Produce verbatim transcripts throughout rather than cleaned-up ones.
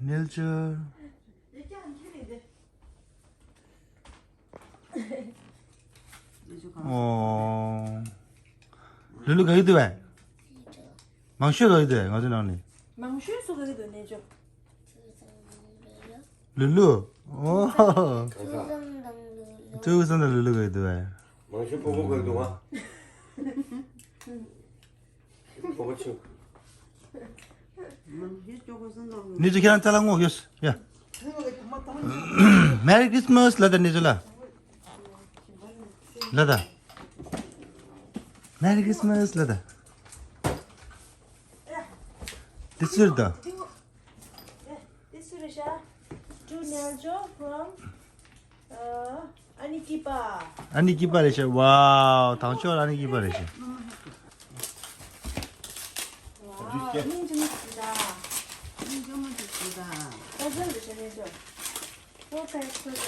རྣལ་འབྱོར། ཨོ། ལུ་ལུ་ག་གི་འདུག་བས། མང་ཤོས་ག་གི་འདུག་བས། ང་ཚོ་ནང་ནས། མང་ཤོས་སུ་ག་གི་འདུག་རྣལ་འབྱོར། ལུ་ལུ། ཨོ། ཙུའུ་སང་དང་ལུ་ལུ་ག་གི་འདུག་བས། མང་ཤོས་པོ་པོ་ག་གི་འདུག་བ། ནི་ཚོ་ཁྱེད་རང་ཙ་ལ་ངོ་ཡོད། ཡ། Merry Christmas ལ་ད་ནི་ཚོ་ལ། ལ་ད། Merry Christmas ལ་ད། དེ་ཚོར་ད། དེ་ཚོར་ཤ། To Neljo from ཨ་ནི་ཀི་པ། ཨ་ནི་ཀི་པ་རེད་ཤག་ཝའོ། དང་ཕྱོགས་ཨ་ནི་ཀི་པ་རེད་ཤག་ཝའོ། སྙིང་རྗེ་མོ་ཞིག་ད། སྙིང་རྗེ་མོ་ཞིག་ད། ད་ཟེར་རེད་ཤག་ནས་ཤོག་ཕོ་ཁ་ཁོ་ད།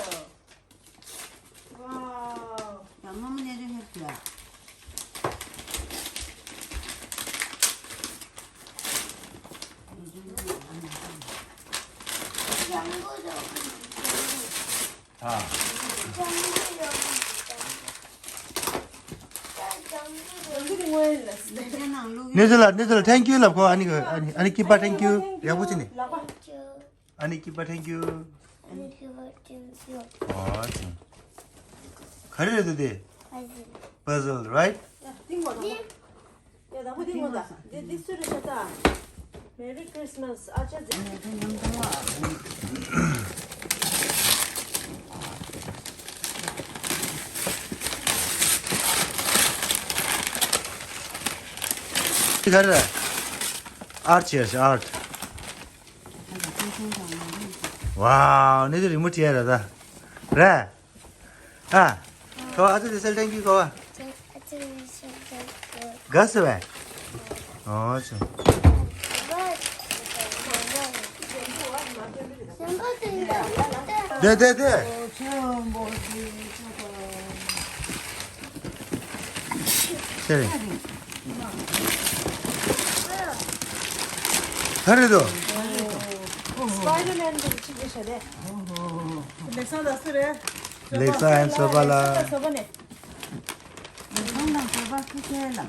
ཝའོ། ད་མ་མ་ནས་རེད་ཧེ་ཤག་ནི་ཚོ་ལ་ནི་ཚོ་ལ་thank you ལབ་ཁོ། ཨ་ནི་ཨ་ནི་ཨ་ནི་ཀི་པ་thank you ཡག་པོ་བྱས་ནས། ཨ་ནི་ཀི་པ་thank you། ཨ་ནི་ཀི་པ་thank you། ཨོ་ཙི། ག་རེ་རེད་འདུག་དེ། Puzzle right? ཡ་ཏིང་མོ་དང་། ཡ་དང་པོ་ཏིང་མོ་དང་། འདི་འདི་སུ་རེད་ཤག་ད། Merry Christmas ཨ་ཅག་ཟེར། འདི་ག་རེ་རེད། art བྱས་ཤག art། ཝའོ། ནི་དེ་རི་མོ་བྲིས་ཡ་རེད་ད། རེད། ཨ། ཁོ་ཨ་ཙི་དེ་སེལ་ཐེང་ཀིའུ་ཁོ་བ། དགའ་སི་བས། ཨོ་ཙི། དེ་དེ་དེ། ཆེ་རེད། ག་རེ་འདུག Spider-Man གི་ཅིག་རེད་ཤག་དེ། ལེགས་སོང་ལ་སུ་རེད། ལེགས་སོང་ཨན་སོ་པ་ལ། ལེགས་སོང་ལ་སོ་པ་ཁུ་ཁེ་ལ།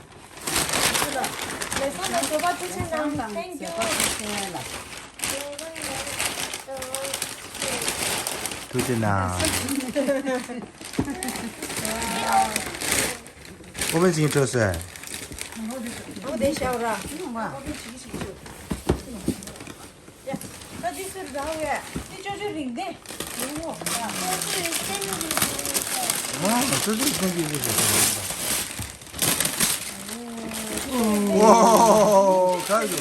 ལེགས་སོང་ལ་སོ་པ་ཁུ་ཁེ་ལ། Thank you། ཐུགས་རྗེ་གནང་། ཨོ་བན་ཅིང་སྤྲོད་ཟེར། ཨོ་དེ་ཤའོ་ར། ཨོ་བན་ཅིག་ཅིག་ཅིག་ཡ། ད་འདི་ཟེར་ར་བས། འདི་ཅོ་ཅོ་རིག་འདི། ཨ་ཅོ་ཅོ་རིག་འདི། ཨོ་ག་རེ།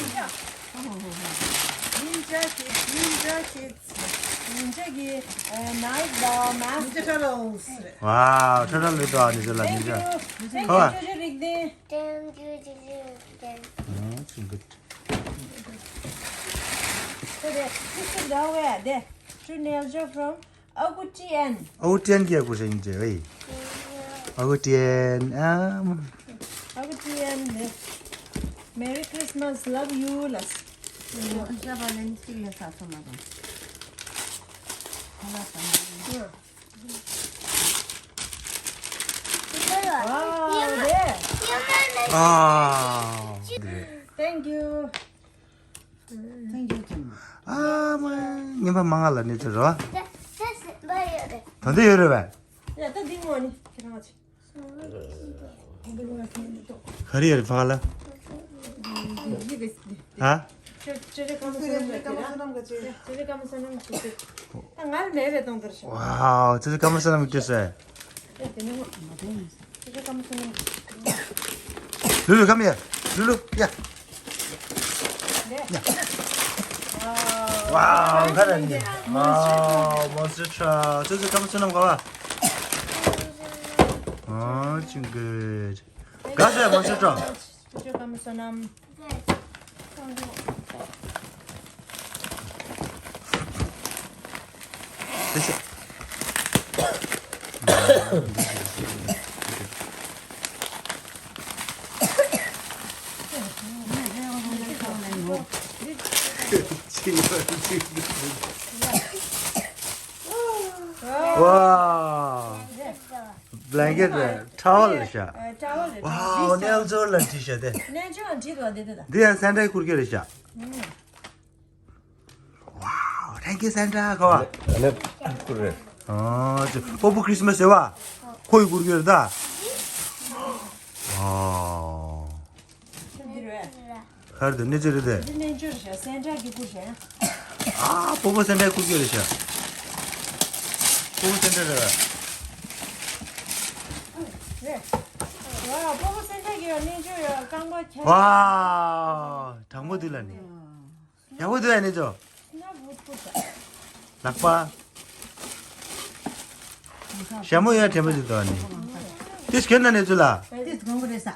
ཉིན་ཅ་ཁི་ཉིན་ཅ་ཁི། ཉིན་ཅ་གི་ནའིབ་དང་མཱ་སི་ཀི། ཉིན་ཅ་ཊར་ཊལ་སི་རེད། ཝའོ། ཊར་ཊལ་སི་རེད་དོ། ཨ་ནི་ཟེར་ལ་ཉིན་ཅ། Thank you. Thank you, ཅོ་ཅོ་རིག་འདི། Thank you, ཅོ་ཅོ་རིག་འདི། ཨོ་ཙི་གུཌ། ཁོ་རེ་ཁྲིད་ཟིན་འདྲ་བས་དེ། To Neljo from ཨ་ཁུ་ཊི་ཨེན། ཨ་ཁུ་ཊི་ཨེན་གྱིས་ཨ་ཁུ་ཞིག་ཡིན་ཅེས་ཝེ། ཨ་ཁུ་ཊི་ཨེན་ཨམ། ཨ་ཁུ་ཊི་ཨེན་ནི། Merry Christmas, love you ལ། ཨ་ཤ་བ་ལན་གཅིག་ལས་ས་སོ་མ་དང་། ཁ་ལག་ས་མ་དང་། Wow, there. ཨ། Thank you. Thank you ཅིང་། ཨ་མ། ཉིན་པ་མང་ང་ལ་ནི་ཚོ་རོ། ད་འདི་ཡོད་རེད་བས། ཡ་ད་འདི་ངོ་ནི་ཁྱེད་རང་ཚོ། ག་རེ་ཡོད་རེད་ཕ་ལ། ཧ། ཅེ་ཅེ་རེ་ཀམ་སོ་ནམ་ག་ཅེ་རེ། ཅེ་རེ་ཀམ་སོ་ནམ་ག་ཅེ་རེ། ད་ང་ལ་མེད་པའི་གཏོང་དར་ཤོག་ཝའོ། ཅེ་ཅེ་ཀམ་སོ་ནམ་ག་ཅེ་སོ། ལུ་ལུ་come here. ལུ་ལུ་ཡ། ཡ། ཝའོ་ག་རེ་ནི། ཝའོ་monster truck. ཅེ་ཅེ་ཀམ་སོ་ནམ་ག་བ། Oh, it's good. ག་ཟེ་monster truck. ཅེ་ཅེ་ཀམ་སོ་ནམ། ཝའོ། བྷི་ལན་ཀེཊ་རེད། ཊ་ཝལ་རེད་ཤག་ཨ། ཊ་ཝལ་རེད། ཝའོ། རྣལ་འབྱོར་ལ་བྲིས་ཤག་དེ། རྣལ་འབྱོར་ལ་བྲིས་འདུག་དེ་དེ་དང་། འདི་ཡང་སན་ཊའི་ཁུར་གི་རེད་ཤག་ཝའོ། ཐེང་ཀིའུ་སན་ཊ། ཁ་བ། ཨ་ནི་ཁུར་རེད། ཨ་ཅེ། སྤོ་བོ་ཁྲིས་མ་སི་ཟེར་བ། ཁོ་ཡི་ཁུར་གི་རེད་ད། ཨོ། འདི་རེད། ག་རེ་འདུག་གནས་ཚུལ་རེད་དེ། འདི་རྣལ་འབྱོར་ཤག་སན་ཊའི་ཁུར་ཤག་ཨ། སྤོ་བོ་སན་ཊའི་ཁུར་གི་རེད་ཤག་སྤོ་བོ་སན་ཊའི་རེད། རེད། ཝའོ། སྤོ་བོ་སན་ཊའི་གི་རྣལ་འབྱོར་ཡོད། རྐང་པ་ཁྱེར། ཝའོ། དྲང་པོ་འདུག་ལ་ནི། ཡག་པོ་འདུག་ཨ་ནི་ཚོ། ལག་པ། ཞྭ་མོ་ཡ་དྲན་པ་ཅིག་འདུག་ཨ་ནི། ཏིས་གྱོན་ན་ནི་ཚུ་ལ། ཏིས་གོང་གི་རེད་ས།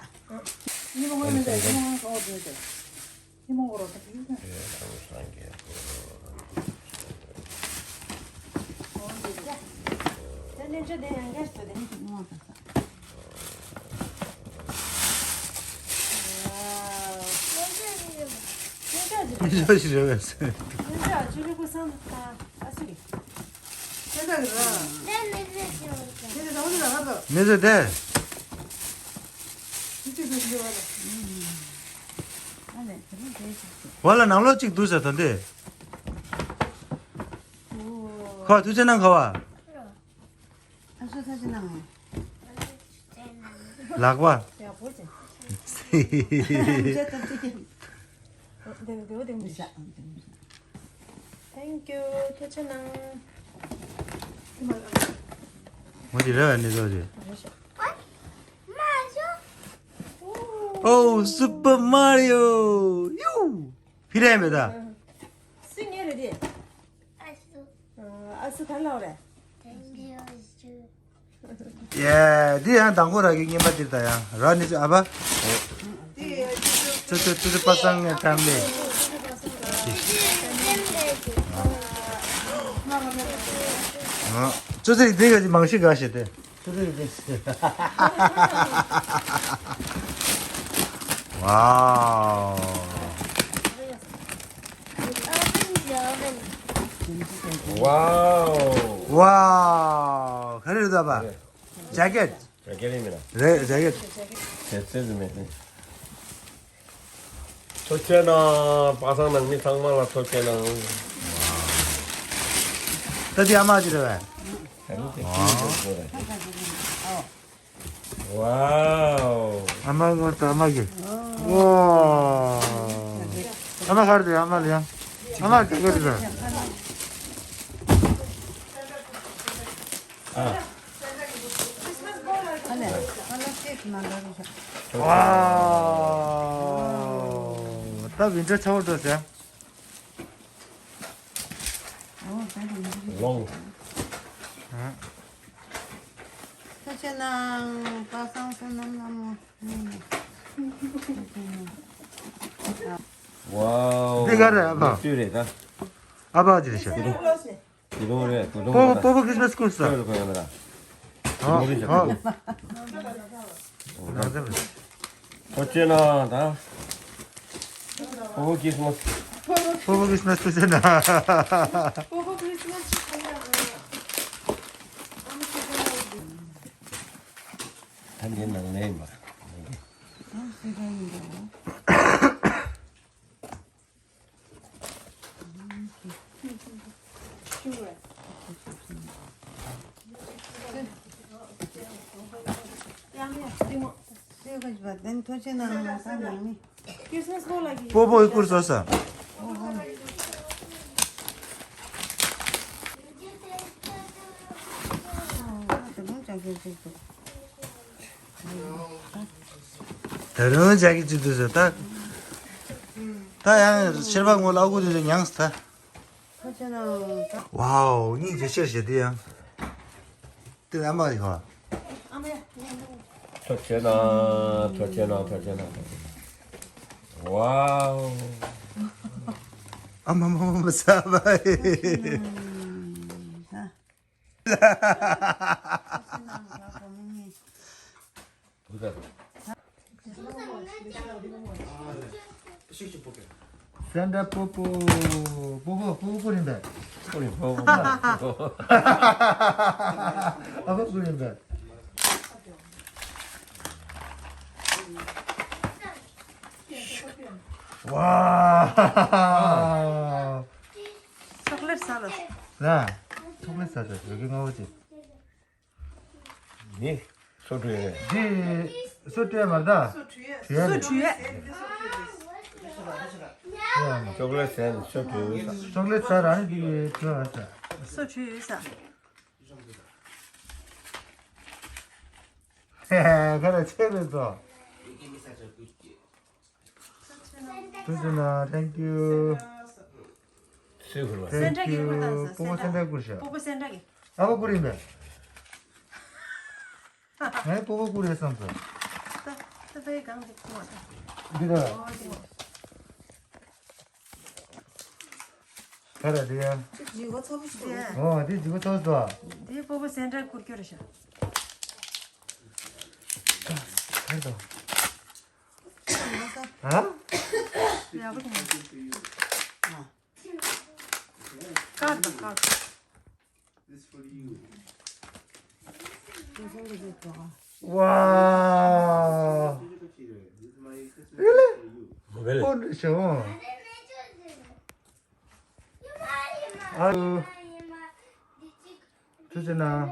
མི་ཟེར་ཏེ། ཝ་ལ་ནང་ལོགས་གཅིག་འདུག་ཟེར་ད་འདི། ཁ་བ་ཐུགས་རྗེ་གནང་། ཁ་བ། ཨ་སུ་ཐུགས་རྗེ་གནང་། ལག་པ། Thank you. ཐུགས་རྗེ་གནང་། ངོ་ཅི་རེ་བ་ནི་ཚོ་ཅི། ཨོ། སུ་པར་མ་རི་ཡོ། ཡུ། ཕི་རེ་མེ་ད། སུ་ངེ་རེད་དེ། ཨ་སུ། ཨ་སུ་ག་ལ་རེད། ཡེ། འདི་ཡང་དང་པོ་ར་གི་རྔན་པ་འདིར་ད་ཡང་ར་ནི་ཨ་ཕ། ཙི་ཙི་ཙི་ཙི་པ་སངས་ངའི་ཕེ་མི་ལི། ཙི་ཙི་འདི་ག་ཅི་མང་ཤི་ག་ཤི་སྟེ། ཙི་ཙི་འདི། ཝའོ། Open the oven. ཝའོ། ཝའོ། ག་རེ་རེད་ད་པ། ཇེ་ཀེཊ། ཇེ་ཀེཊ་ཡིན་མིན་ན། རེད། ཇེ་ཀེཊ། ཇེ་ཀེཊ་ཟེར་མེད་དེ། ཐུགས་རྗེ་གནང་། པ་སངས་ནང་མི་ཚང་མ་ལ་ཐུགས་རྗེ་གནང་། ད་དེ་ཨ་མ་ཅི་རེད་པས། ཝའོ། ཨ་མ་ངོ་ད་ཨ་མ་གི། ཝའོ། ཨ་མ་ག་རེ་དེ། ཨ་མ་ལ་ཡང་། ཨ་མ་ག་རེ་དེ། ཨ། ཝའོ། ད་བིན་ཊར་ཆགས་འགྲོ་ཟེར། ལོང་། ཨ། ཐུགས་རྗེ་གནང་། པ་སངས་བསོད་ནམས་ལྷ་མོ། ཝའོ། འདི་ག་རེད་ཨ་ཕ། ལོ་དུས་རེད་ད། ཨ་ཕ་ཅི་རེད་ཤག་དེ་རུང་རེད། དེ་རུང་རེད། སྤོ་བོ་སྤོ་བོ་ཁྲིས་མ་སི་ཁུར་ས། ཨ། ཨ། ཐུགས་རྗེ་གནང་། ད། སྤོ་བོ་ཁྲིས་མ་སི། སྤོ་བོ་ཁྲིས་མ་སི་ཐུགས་རྗེ་གནང་། ད་འདི་ནང་ལས་ཡིན་པ། སྤོ་བོ་ཡི་ཁུར་བཟོ་ས། ད་རུང་ཇ་གི་ཅིག་འདུག་ཟེར་ད། ད་ཡང་ཕྱིར་པ་ངོ་ལ་ཨ་ཁུ་དེ་ཚོ་མྱངས་སོང་ད། ཝའོ། སྙིང་རྗེ་ཆེ་ཞེ་དེ་ཡང་། དེ་ཨ་མ་ཡིན་ཧ། ཐུགས་རྗེ་གནང་། ཐུགས་རྗེ་གནང་། ཐུགས་རྗེ་གནང་། ཝའོ། ཨ་མ་མ་མ་མ་ས་བ་ཡེ། སེན་ཌྲ་པོ་པོ། པོ་པོ་པོ་པོ་ཀུ་རེ་ཡིན་པས། ཀུ་རེ་པོ་པོ། ཨ་ཕ་ཀུ་རེ་ཡིན་པས། ཝའོ། ཅོག་ལེ་ཊི་ཟ་ལ། ལ། ཅོག་ལེ་ཊི་ཟ་ཟ་ཡོད་ཀྱི་ང་བོ་ཅིག་ནི་སོ་བྲུས་རེད། འདི་སོ་བྲུས་མ་རེད་ད། སོ་བྲུས་ཡ། སོ་བྲུས་ཡ། ཅོག་ལེ་ཊི་ཟས་ནས་སོ་བྲུས་ཡོད་ས། ཅོག་ལེ་ཊི་ཟ་ར་ནི་འདི་བྲུས་ཡོད་ས། སོ་བྲུས་ཡོད་ས། ཧེ་ཧེ། ཁ་ར་ཆེ་རེད་ཚོ། ཐུགས་རྗེ་གནང་། Thank you། སུས་ཁུར་བ། སེན་ཌྲ་གིས་ཁུར་དང་། Thank you། པོ་པོ་སེན་ཌྲ་ཁུར་ཤག་པོ་པོ་སེན་ཌྲ་གིས། ཨ་ཕ་ཁུར་ཡིན་པས། ངས་པོ་པོ་ཁུར་རེད་བསམ་སོང་། ད་ད་པའི་སྒང་འདི་ཁུར་བ་དང་། འདི་ད། ཨོ་འདི་མོ། ག་རེ་རེད་ཡ། ཅིག་ལྗིད་པོ་ཚ་པོ་ཞིག་འདུག་ཨོ་འདི་ལྗིད་པོ་ཚ་པོ་ཞིག་འདུག་འདི་པོ་པོ་སེན་ཌྲ་ཁུར་རྒྱུ་རེད་ཤག་ཧ། ཡག་པོ་འདུག་ཨ། དཀར་དང་དཀར། ཝའོ། རེད་ལེ། ཧོན་ཤོ། ཨ། ཐུགས་རྗེ་གནང་།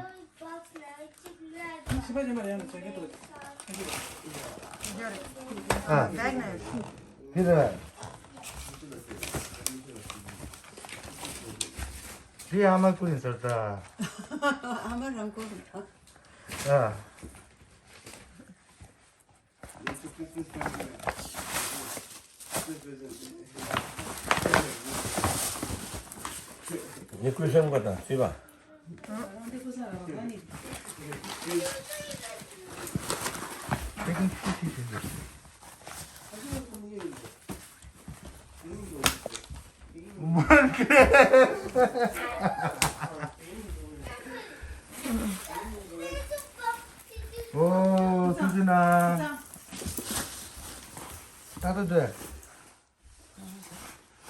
ཨ། འདི་རེད། འདི་ཨ་མ་ཀུན་ཟེར་ད། ཨ་མ་རང་ཀུན། ཨ། ནི་ཀུན་སེམས་པ་དང་སྲིད་པ། ཨོ། ཐུགས་རྗེ་གནང་། ད་ད་ད།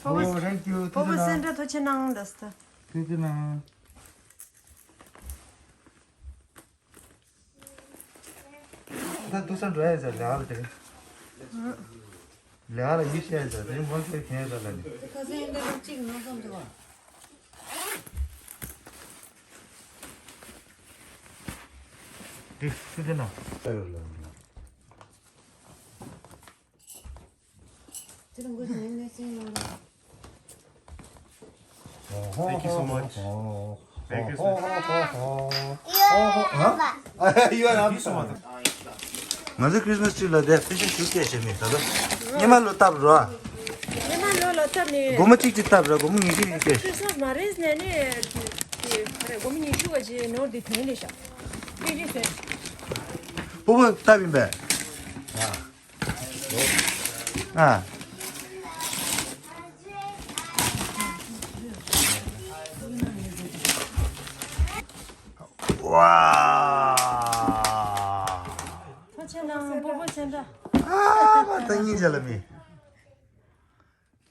ཨོ། Thank you། ཐུགས་རྗེ་གནང་། སེན་ཌྲ་ཐུགས་རྗེ་གནང་། ད་ད། ཐུགས་རྗེ་གནང་། ད་འདུག་ས་འགྲོ་ཡ་ཟེར་ལས་ཀ་ལ་དེ་རིང་། ལས་ཀ་ལ་ཡིད་ཆེས་ཡ་ཟེར་དེ་རིང་མང་ཆེ་གན་ཡ་ཟེར་ལ་ནི། ཁ་སང་འདི་ལོ་གཅིག་ནང་ཙམ་འདུག་བ། འདི་ཐུགས་རྗེ་གནང་། Thank you so much. Thank you so much. You are welcome. ང་ཚོ་Christmas tree ལ་དེ་ཕེ་ཤིང་ཞུ་སྐད་བྱེད་མི་ད་དུང་སྔོན་མ་ལོ་བཏབ་རོགས། སྔོན་མ་ལོ་ལ་བཏབ་ནས་སྒོར་མོ་གཅིག་གཅིག་བཏབ་རོགས། སྒོར་མོ་ཉིས་བརྒྱ་ཉིས་བརྒྱ། Christmas མ་རེད་ནས་ནས་དེ་སྒོར་མོ་ཉི་ཤུ་ག་ཅིག་ནོར་དེ་དོན་རེད་ཤག་པེ་ཅིག་ཟེར། པོ་པོ་བཏབ་ཡིན་པས། ཨ། ཝའོ། ཐུགས་རྗེ་གནང་། པོ་པོ་སེན་ཌྲ། ཨ་མ་ད་སྙིང་རྗེ་ལ་མི།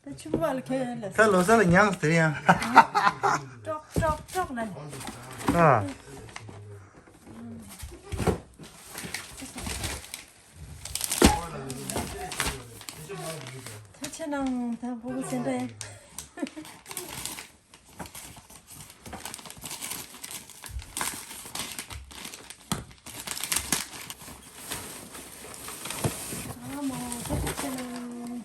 ད་ཆུ་བ་ལ་ཁྱེར་ལ། ད་ལོ་གསར་ལ་ཉངས་དེ་ཡང་། ཀྲོག་ཀྲོག་ཀྲོག་ལ་ནི། ཨ། ཐུགས་རྗེ་གནང་། ད་པོ་པོ་སེན་ཌྲ་ཡང་། ཨ་མ་ཐུགས་རྗེ་གནང་།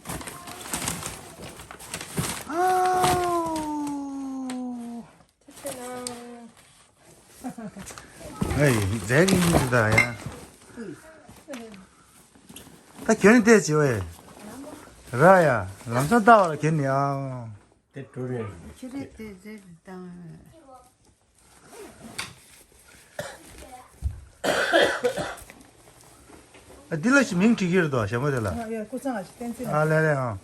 ཨ། ཐུགས་རྗེ་གནང་། ཨེ་རྫས་ཀྱི་ཡིན་ད་ཡ། ད་གྱོན་ནི་བལྟས་བྱེད་བས། ར་ཡ་ལམ་སང་ལྟ་བ་ལ་གྱོན་ནི་ཨང་། དེ་གྲུ་རེད། ཁྱི་རེད་དེ་རྫས་དང་། ཨ་འདི་ལ་ཞིག་མིང་བྲིས་ཀྱི་རེད་དོ་ཞྭ་མོ་དེ་ལ། ཨ་ཡ་སྐུ་ཚང་ཨ་ཞིག་བསྟན་འཛིན། ཨ་ལེ་ལེ་ཨང་།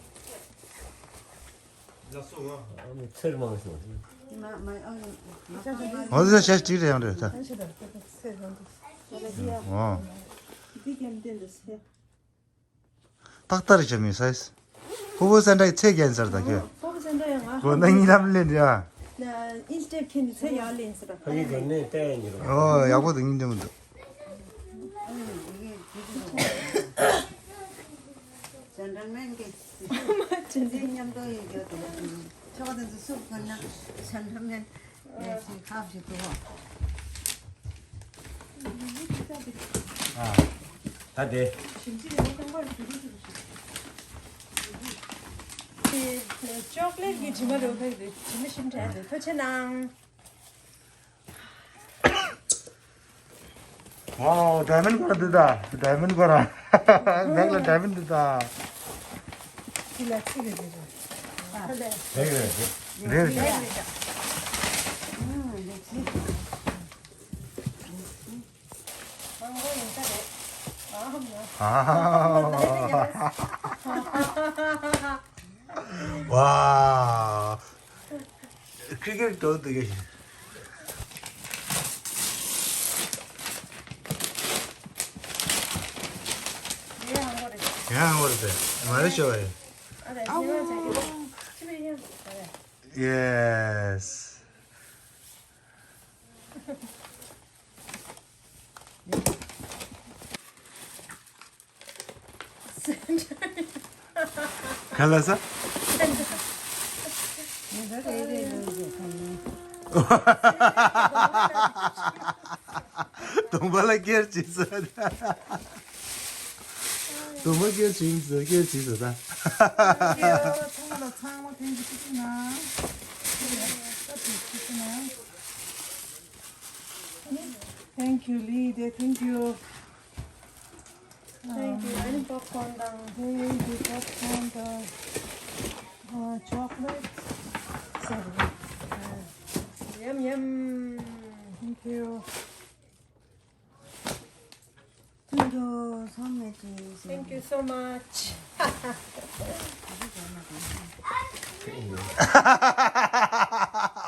ཚེར་མང་སོང་། མ་མ་ཨ་ཡ། འོ་དེ་ཞྭ་ཞིག་བྲིས་རེད་ཡང་རེད་ད། ཨ་ཞིག་ད་ཚེར་རང་དུ། ཨ་ལ་འདི་ཡ། འོ། འདི་རྒྱབ་འདི་འདི་ཚེར། ཏག་ཏག་རེད་བྱ་མི་སའི་སི། ཕུ་བོ་སེན་ཏྲ་ཚེ་རྒྱན་ཟེར་ད་ཁྱོད། ཕུ་བོ་སེན་ཏྲ་ཡང་ང་གོ་ན་གཉིས་ལམ་ལེན་རེད་ཨ། ཨིན་སི་ཊེཌ་ཁྱེད་ནི་ཚེ་ཡག་ལེན་ཟེར་ད། ཕ་གི་གོ་ནས་བལྟས་ཡིན་རོ། ཨོ་ཡག་པོ་འདུག་སྙིང་རྗེ་མོ་འདུག་ཇན་ཏལ་མེན་གྱི་ཇན་ཏལ་མེན་གྱི་མཉམ་དུ་ཡིན་རྒྱུ་དེ། ཆོག་དེ་ཚོ་སུབ་དགོས་ན་ཇན་ཏལ་མེན། ཨ། ད་དེ། ཅོག་ལེཊ་གི་དྲི་མ་རེད་འོ། ཕ་གི་དྲི་མ་ཞིམ་དྲགས་འདུག་ཐུགས་རྗེ་གནང་། ཝའོ། ཌའི་མོན་ཌི་ཁོ་ར་འདུག་ད། ཌའི་མོན་ཌི་ཁོ་ར། མེག་ལ་ཌའི་མོན་ཌི་འདུག་ད། ཅི་ལ་ཅི་རེད་རེད་རེད། རེད་རེད་རེད། མང་པོ་ཡིན་ས་རེད། ཨ། ཝའོ། ཁི་རི་ཀེཊ་འགྲོ་འདུག་གས། ཡང་ཧང་གོ་རེད། ཡང་ཧང་གོ་རེད་དེ། མ་རེད་ཤོད་པ་ཡིན། ཨ་རེ་ཉི་མ་ཚེ་གི་ཕྱི་པའི་ཡང་ཨ་རེ། ཡེ་སི། ག་ལ་ས། གདོང་པ་ལ་སྐྱེར་བྱེད་ས། གདོང་པ་སྐྱེར་བྱེད་ས། སྐྱེར་བྱེད་ས་ད། ཚང་མ་ལ་ཚང་མ་ཕན་གྱི་ཐུགས་ཀྱི་ནང་། Thank you, Lee. Thank you. Thank you. Any popcorn དང་། Thank you, popcorn དང་། ཨ། chocolate. Yum, yum. Thank you. Thank you so much. Thank you so much.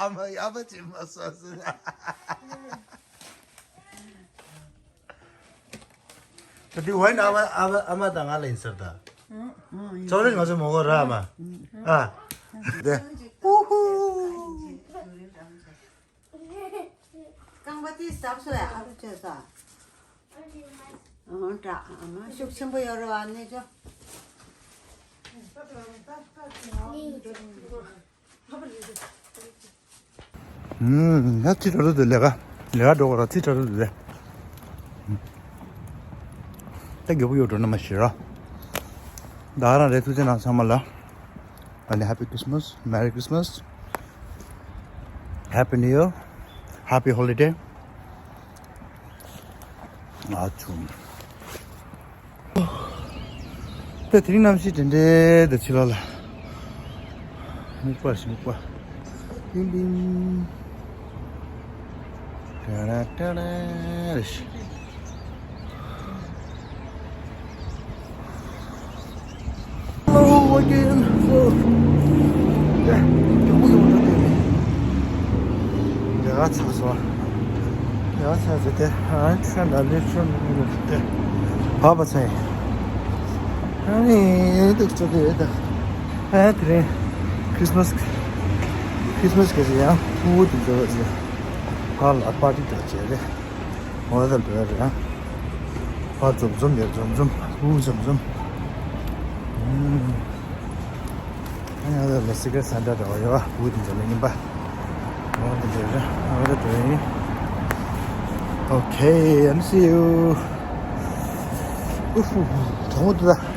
ཨ་མ་ཡག་པོ་བྱེད་མ་སོང་ཟེར། ད་དེ་ཝའིན་ཨ་མ་ཨ་མ་ཨ་མ་དང་ང་ལ་ཡིན་ཟེར་ད། ཨང་། ཨང་། ཡིན། ཅོག་ལེཊ་ང་ཚོ་མོ་གོ་ར་མ། ཨང་། ཨ། དེ། ཨུ་ཧུ། རྐང་པ་དེ་ཟབ་སོ་ཡ། ཨ་རུ་བྱས་ས། ཨང་། དྲག་ཨ་མ་ཤུགས་ཆེན་པོ་ཡོད་རེད་བ་ནས་ཅོ། ཧུམ། ད་ཚིག་དྲག་དྲག་འདུག་ལས་ཀ་ལས་ཀ་འགྲོ་དགོས་ར། ཚིག་དྲག་དྲག་འདུག་ལས། ད་རྒྱལ་པོ་ཡོད་འགྲོ་ན་མ་ཤེས་ར། ད་རང་རེད། ཐུགས་རྗེ་གནང་ཚང་མ་ལ། ཨ་ནི་Happy Christmas, Merry Christmas, Happy New Year, Happy Holiday. ཨ་ཆུང་། ད་དེ་རིང་གནམ་གཤིས་དེ་འདྲའི་ད་ཕྱི་ལོགས་ལ། སྨུག་པ་ཞིག་སྨུག་པ། ཏིང་ཏིང་། ཏ་ར་ཏ་ར་རེ་ཞིག Hello again. So, yeah, ཡག་པོ་ཡོང་འདུག་དེ། ལས་ཀ་ཚར་སོང་། ལས་ཀ་ཚར་ཟེར་ཏེ། ཨ་ཁྲོན་ལ་ལས་ཁྲོན་ལ་ཏེ། བ་བ་ཚེ། ཨ་ནི་འདུག་ཚོ་དེ་ད། ཨ་དེ་རིང་ཁྲིས་མས། ཁྲིས་མས་སྐད་ཆ་ཡང་ཕྲུ་གུ་དེ་ཚོ་ཕར་ལ་པར་ཊི་འདྲ་བྱས་རེད། འོ་ད་འདྲ་རེད། ཕར་འཛོམས་འཛོམས་ཡོད། འཛོམས་འཛོམས། ཕྲུ་གུ་འཛོམས་འཛོམས། ཨུམ། ཨ་ཡ་ད་ལ་སི་ཀེཊ་སེན་ཊར་འདྲ་བ་ཡོད་པ། ཕྲུ་གུ་དེ་ཚོ་ལ་རྔན་པ། འོ་ད་འདྲ་རེད། འོ་ད་འདྲ་ཡིན། Okay, I'm see you. ཨུ་ཧུ་ཧུ། དོག་མོ་འདུག་ད།